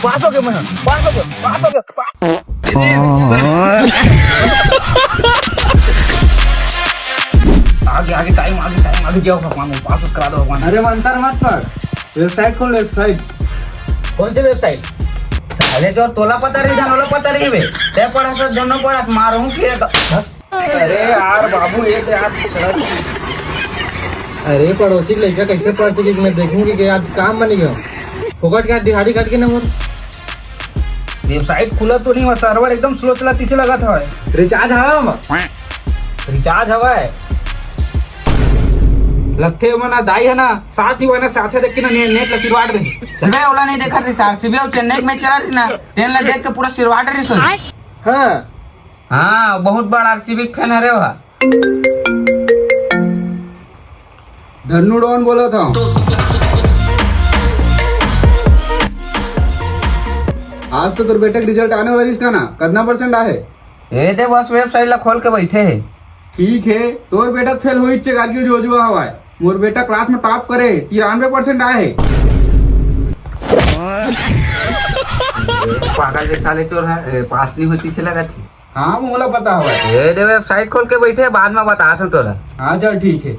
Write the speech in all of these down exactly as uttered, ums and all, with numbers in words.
पास हो गया मैं, पास हो गया, पास हो गया, पास। आगे, आगे, टाइम आगे, टाइम आगे, जाओ भगवान, वो पास करा दो भगवान। अरे मंतर मत पढ़, वेबसाइट खोल, वेबसाइट। कौन सी वेबसाइट? साले चोर, तोला पता रही, धन ओला पता रही बे। ते पढ़ा तो दोनों पढ़ा, मारूं कि एक। अरे यार बाबू, एक यार सड़क। अरे पड़ोसी के लइका कैसे पढ़ सके, मैं देखूंगी कि आज काम बन गया। फोकट के आज दिहाड़ी कट के ना मोर। वेबसाइट खुला तो नहीं हुआ, सर्वर एकदम स्लो चला, तीसे लगा था। रिचार्ज हवा मा? रिचार्ज हवा है। लगथे वो ना दाई है ना, साथ नहीं हुआ ना, साथे देख के ना ने-, नेट ला सिरवाट रही। बे ओला नहीं देखा रिचार्ज, सीबी और चेन्नई में चला रही ना, तेन ला देख के पूरा सिरवाट रही सोच। हाँ। हाँ, बहुत बड़ा आरसीबी के फैन हरे वहा। धन्नू डॉन बोला था। आज तो तोर बेटा के रिजल्ट आने वाला, इसका ना कतना परसेंट आहे? ए दे, बस वेबसाइट ला खोल के बैठे है। ठीक है, तोर बेटा फेल होई, चेक आज की जोजुआ हवाए। मोर बेटा क्लास में टॉप करे, तिरानवे परसेंट आए है। पागल के साले चोर है, ए, पास नहीं होती से लगा थी। हाँ, मोला पता हवा। ए दे, वेबसाइट खोल के बैठे, बाद में बता हूँ तोला। हाँ, चल ठीक है।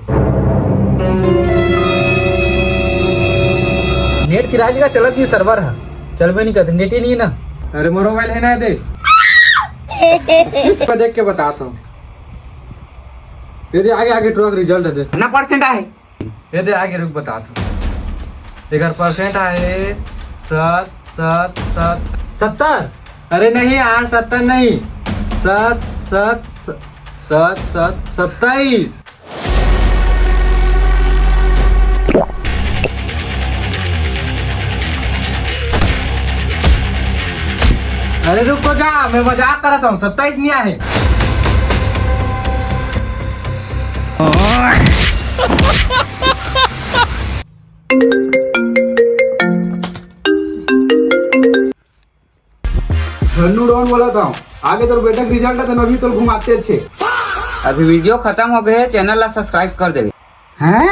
नेट सिराज का चलत नहीं, सर्वर है, चलबे नहीं करते, नेट ही नहीं है ना। अरे मोर मोबाइल है ना, दे। मैं देख के बताता हूँ। ये दे, आगे, आगे ट्रक रिजल्ट है, दे। कितना परसेंट आए? ये दे, आगे रुक, बताता हूँ। एकर परसेंट आए सत, सत, सत। सत्तर? अरे नहीं यार, सत्तर नहीं, सत, सत, स-, सत, सत, सत्ताईस। अरे रुक तो जा, मैं मजाक करत हूँ, सत्ताईस नहीं आए। धन्नू डॉन बोला था, आगे तोर बेटा के रिजल्ट है तो अभी तो घुमाते अच्छे। अभी वीडियो खत्म हो गए, चैनल ला सब्सक्राइब कर देवे। हैं?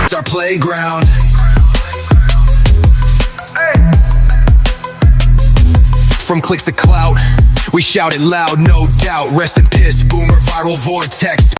It's our playground. From clicks to clout, we shout it loud, no doubt. Rest in piss, boomer, viral vortex.